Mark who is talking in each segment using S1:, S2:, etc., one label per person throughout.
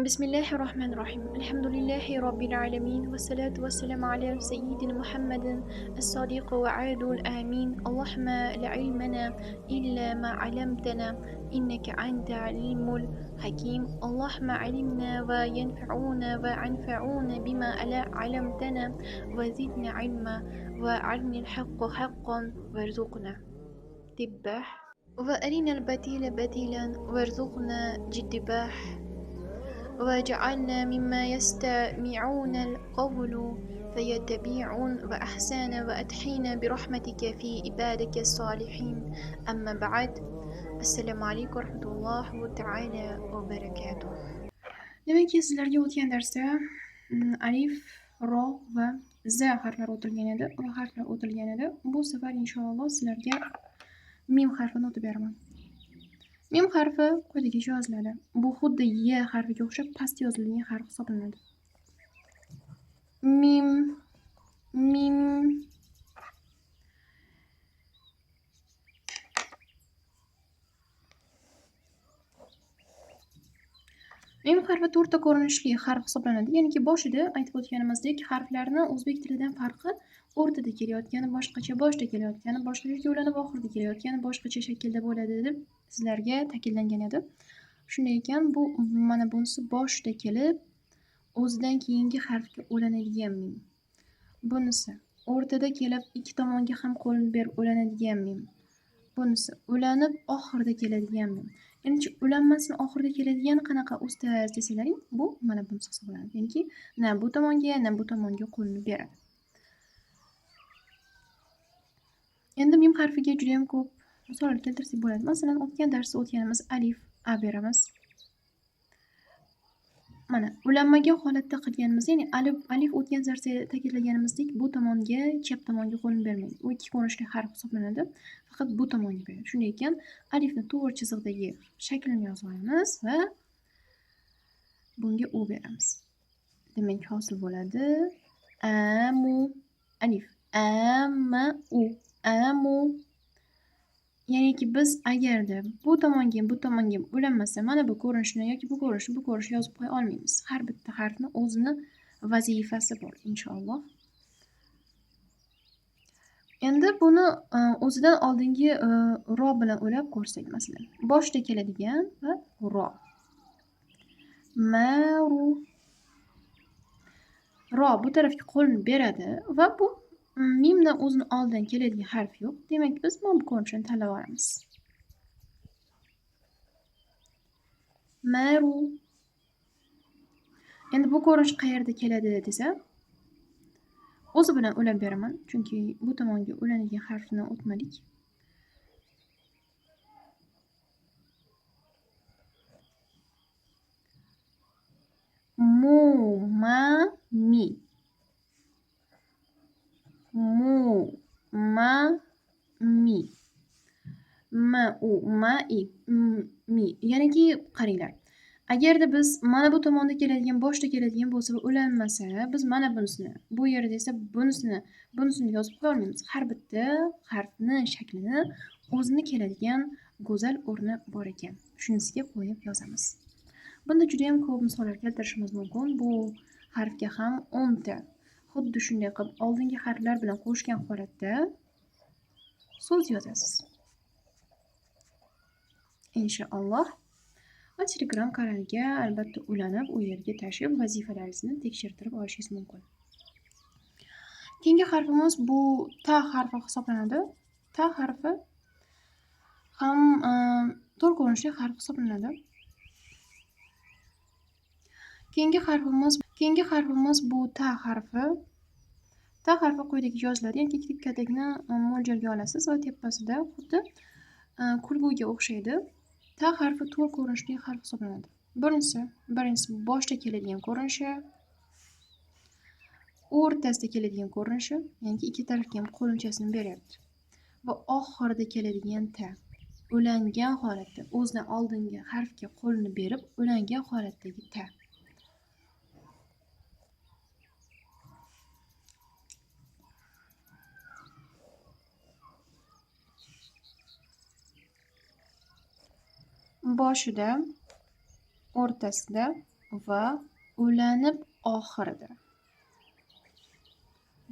S1: Bismillahirrahmanirrahim. Elhamdülillahi Rabbil alemin. Ve salatu ve selamu ala seyyidina Muhammedin es-sadiq ve adul amin. Allahümme la ilmena illa ma alamtana inneke ente alimul hakim. Allahümme alimna ve yenfe'una ve anfe'una bima alamtana ve zidna ilma ve arinel hakka hakkan verzuqna tibbah ve arinel batile batilen verzuqna ciddibah وجعلنا مما يستمعون القول فيتبعون وأحسن وأدحينا برحمتك في عبادك الصالحين. أما بعد، السلام عليكم ورحمة الله تعالى وبركاته. Demakki, sizlarga o'tgan darsda alif, ro va z harflari o'tilgan edi va harflar o'tilgan edi. Bu safar inshaalloh sizlarga mim harfini o'tib beraman. Mim harfi quyidagicha yoziladi. Bu xuddi y harfiga o'xshab past yozilgan harf hisoblanadi. Mim, mim. Mim harfi to'rtta ko'rinishli harf hisoblanadi. Ya'niki boshida aytib o'tganimizdek, harflarni o'zbek tilidan farqi o'rtada kelayotgani boshqacha, boshda kelayotgani boshqacha, ulanib oxirida kelayotgani boshqacha shaklda bo'ladi deb sizlarga ta'kidlangan edi. Shunday ekan, bu mana bunisi boshida kelib, o'zidan keyingi harfga ulanadigan mim. Bunisi o'rtada kelib, ikki tomonga ham qo'lini berib ulanadigan mim. Bunisi ulanib oxirida keladigan mim. Endi ulanmasini oxirida keladigan qanaqa ustaz desalaring, bu mana bunisi hisoblanadi. Ya'niki na bu tomonga, na bu tomonga qo'lini beradi. Endi mim harfiga juda ham ko'p misollar keltirsak bo'ladi. Masalan, o'tgan darsda o'tganimiz alif, a beramiz. Mana ulanmagan holatda qilganimiz, ya'ni alif o'tgan darsda ta'kidlaganimizdek, bu tomonga, chap tomonga qo'lini bermaydi. U ikki ko'rinishli harf hisoblanadi. Faqat bu tomonga beradi. Shunday ekan, alifni to'g'ri chiziqdagi shaklini yozib olamiz va bunga u beramiz. Demak, hosil bo'ladi amu, alif, amma, u, amu. Ya'niki biz agarda bu tomonga, bu tomonga ulanmasa, mana bu ko'rinishni yoki bu ko'rinishni, bu ko'rinishni yozib qo'ya olmaymiz. Har bitta harfni o'zini vazifasi bor, inshaalloh. Endi buni o'zidan oldingi ro bilan ulab ko'rsak, masalan, boshda keladigan va ro. Maru. Ro bu tarafga qo'lini beradi va bu mimdan o'zini oldidan keladigan harf yo'q. Demak, biz mana bu ko'rinishni tanlab olamiz. Maru. Endi bu ko'rinish qayerda keladi desa, o'zi bilan ulab beraman, chunki bu tomonga ulanadigan harfni o'tmadik. Mu, ma, mi. Mu, ma, mi. Ma, u, ma, i, mi. Ya'niki qaranglar. Agarda biz mana bu tomonda keladigan, boshda keladigan bo'lsa va ulanmasa, biz mana bunisini, bu yerda esa bunisini yozib qo'ya olmaymiz. Har bitta harfni shaklini o'zini keladigan go'zal o'rni bor ekan. Shunisiga qo'yib yozamiz. Bunda juda ham ko'p misollar keltirishimiz mumkin. Bu harfga ham 10 ta xuddi shunday qilib oldingi harflar bilan qo'shgan holatda so'z yozasiz. Inshaalloh. Va Telegram kanaliga albatta ulanib, u yerga tashib vazifalaringizni tekshirtirib olishingiz mumkin. Keyingi harfimiz bu ta harfi hisoblanadi. Ta harfi ham to'rt ko'rinishli harf hisoblanadi. Keyingi harfimiz bu ta harfi. Ta harfi quyidagi yoziladi. Ya'ni kichik katakni mo'ljalga olasiz va tepasida xuddi kulguga o'xshaydi. Ta harfi to'rt ko'rinishli harf hisoblanadi. Birinchisi boshda keladigan ko'rinishi, o'rtasida keladigan ko'rinishi, ya'ni ikki tarafga ham qo'linchasini beryapti. Va oxirida keladigan ta, ulangan holatda, o'zidan oldingi harfga qo'lini berib, ulangan holatdagi ta. Boshida, o'rtasida va ulanib oxirida.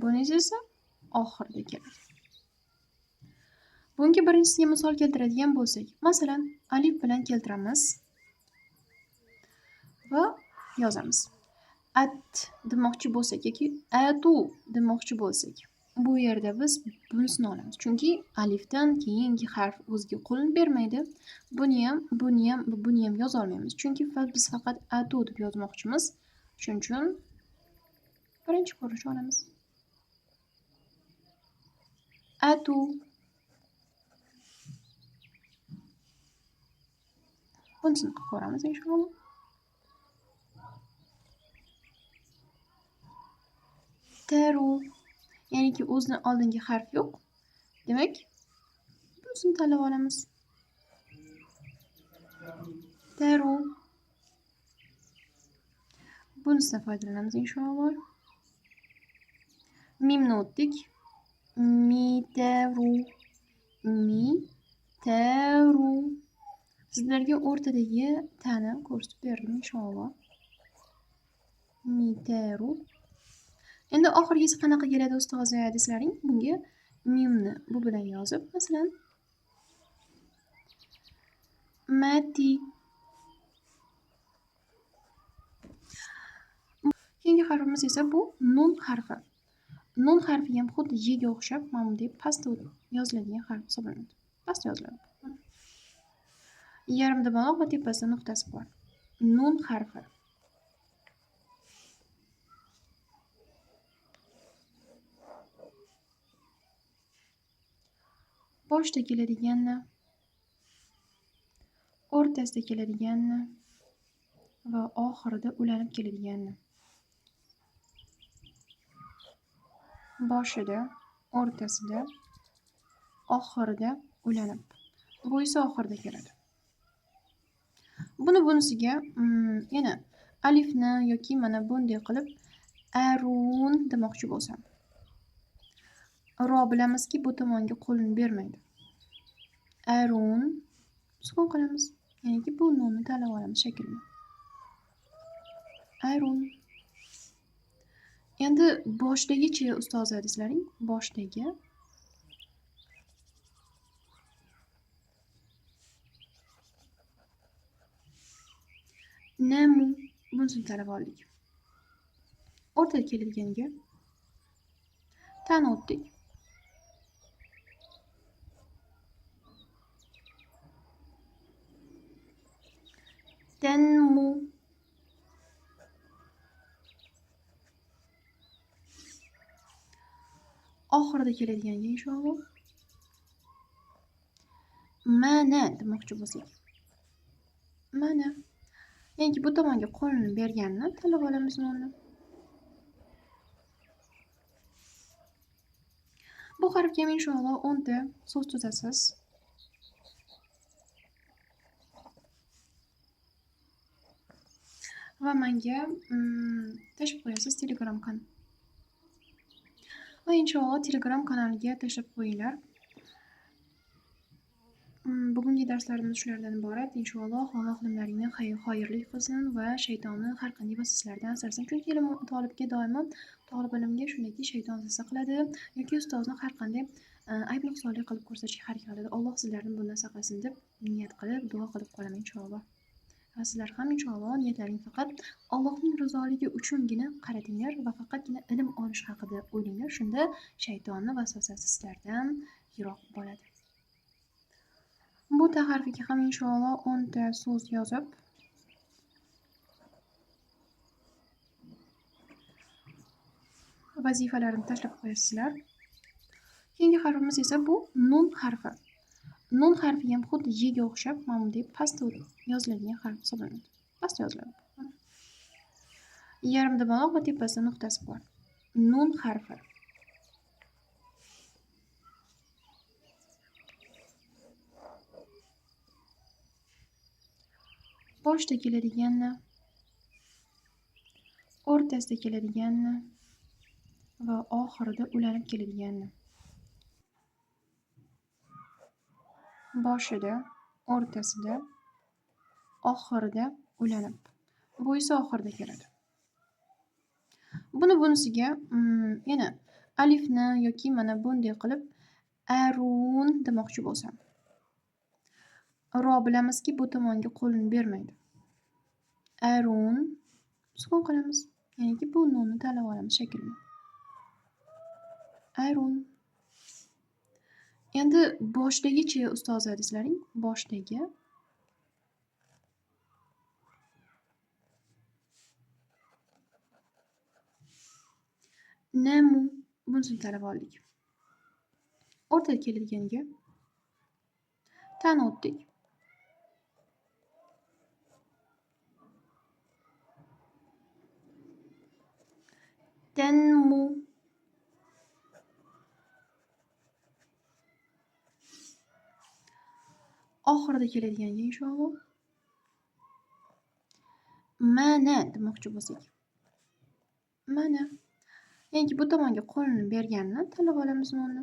S1: Bunisi esa oxirida keladi. Bunga birinchisiga misol keltiradigan bo'lsak, masalan, alif bilan keltiramiz va yozamiz. At demoqchi bo'lsak yoki atu demoqchi bo'lsak, bu yerda biz bunisini olamiz. Chunki alifdan keyingi harf o'ziga qo'lini bermaydi. Buni ham, buni ham, buni ham yoza olmaymiz. Chunki biz faqat atu deb yozmoqchimiz. Shuning uchun birinchi ko'rinishni olamiz. Atu. Bunisini qilib ko'ramiz inshaalloh. Teru, ya'niki o'zidan oldingi harf yo'q. Demak, bunisini tanlab olamiz. Teru. Bunisidan foydalanamiz inshaalloh. Mimni o'tdik. Miteru. Miteru. Sizlarga o'rtadagi tani ko'rsatib berdim inshaalloh. Miteru. Endi oxirgisi qanaqa keladi ustoz deslaring, bunga mimni bu bilan yozib, masalan, mati. Keyingi harfimiz esa bu nun harfi. Nun harfi ham xuddi y ga o'xshab mana bunday pastda yoziladigan harf hisoblanadi. Pastda yoziladi. Yarim dumaloq va tepasida nuqtasi bor. Nun harfi. Boshda keladiganni, o'rtasida keladiganni va oxirida ulanib keladiganni. Boshida, o'rtasida, oxirida ulanib. Bu esa oxirida keladi. Buni bunisiga yana alifni yoki mana bunday qilib arun demoqchi bo'lsam. Ro bilamizki bu tomonga qo'lini bermaydi. Arun sukun qilamiz. Ya'niki bu nunni tanlab olamiz shaklini. Arun. Endi boshdagichi ustoz deslaring, boshdagi namu bunisini tanlab oldik. O'rtada keladiganiga tani o'tdik. Tenmu. Oxirida keladiganga inshaalloh mana demoqchi bo'lsak. Mana. Ya'ni bu tomonga qo'lini berganini tanlab olamiz uni. Bu harfga ham inshaalloh 10 ta so'z tuzasiz. Va menga tashlab qo'yasiz Telegram kanal. Va inshaalloh Telegram kanaliga tashlab qo'yinglar. Bugungi darslarimiz shulardan iborat. Inshaalloh Alloh ilmlaringni xayrli qilsin va shaytonni har qanday vasvasalardan asrasin. Chunki ilm tolibga doimo tolib ilmga shundayki shayton vasvasa qiladi yoki ustozni har qanday ayb nuqsonli qilib ko'rsatishga harakat qiladi. Alloh sizlarni bundan saqlasin deb niyat qilib, duo qilib qolaman inshaalloh. Va sizlar ham inshaalloh niyatlaring faqat Allohning rizoligi uchungina qaratinglar va faqatgina ilm olish haqida o'ylanglar. Shunda shaytonni vasvasasi sizlardan yiroq bo'ladi. Bu ta harfiga ham inshaalloh 10 ta so'z yozib vazifalarni tashlab qo'yasizlar. Keyingi harfimiz esa bu nun harfi. Nun harfi ham xuddi y ga o'xshab mana bunday pastda yoziladigan harf hisoblanadi. Pastda yoziladi. Yarim dumaloq va tepasida nuqtasi bor. Nun harfi. Boshda keladiganni, o'rtasida keladiganni va oxirida ulanib keladiganni. Boshida, o'rtasida, oxirida ulanib. Bu esa oxirida keladi. Buni bunisiga yana alifni yoki mana bunday qilib arun demoqchi bo'lsam. Ro bilamizki, bu tomonga qo'lini bermaydi. Arun sukun qilamiz. Ya'niki bu nunni tanlab olamiz shaklini. Arun. Endi boshdagichi ustoz deysizlaring, boshdagi namu bunisini tanlab oldik. O'rtada keladiganiga tani o'tdik. Tanmu. Oxirida keladiganga inshaalloh mana demoqchi bo'lsak. Mana. Ya'ni bu tomonga qo'lini berganini tanlab olamiz nonni.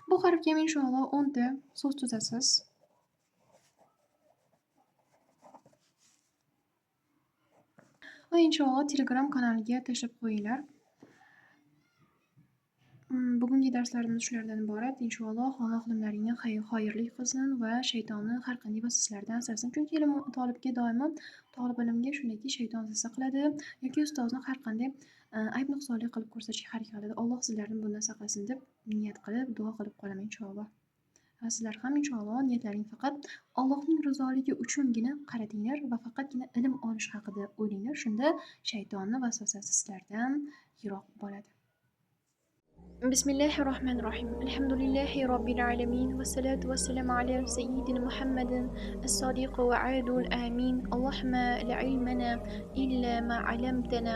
S1: Bu harfga ham inshaalloh 10 ta so'z tuzasiz. Va inshaalloh Telegram kanaliga tashlab qo'yinglar. Bugungi darslarimiz shulardan iborat. Inshaalloh Alloh ilmlaringni xayrli qilsin va shaytonni har qanday vasvasalardan asrasin. Chunki ilm tolibga doimo tolib ilmga shundayki shayton vasvasa qiladi yoki ustozni har qanday ayb nuqsonli qilib ko'rsatishga harakat qiladi. Alloh sizlarni bundan saqlasin deb niyat qilib, duo qilib qolaman inshaalloh. Va sizlar ham inshaalloh niyatlaring faqat Allohning rizoligi uchungina qaratinglar va faqatgina ilm olish haqida o'ylanglar. Shunda shaytonni vasvasasi sizlardan yiroq bo'ladi. Bismillahirrohmanirrohim. Alhamdulillahi robbil alamin va salatu vassalamu ala sayyidina Muhammadin as-sodiq va adul amin. Allohumma la ilmana illa ma 'allamtana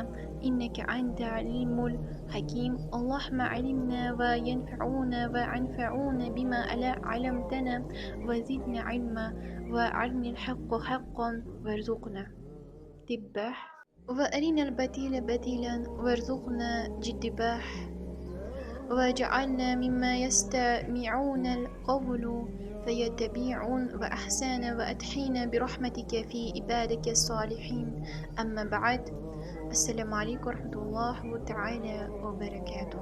S1: innaka anta alimul hakim. Allohumma 'allimna va yanfa'una va anfa'una bima 'allamtana va zidna ilma va arinal haqqa haqqan warzuqna tibbah va arinal batila batilan warzuqna jiddibah. وجعلنا مما يستمعون القول فيتبعون وأحسن وأدحينا برحمتك في عبادك الصالحين. أما بعد، السلام عليكم ورحمة الله تعالى وبركاته.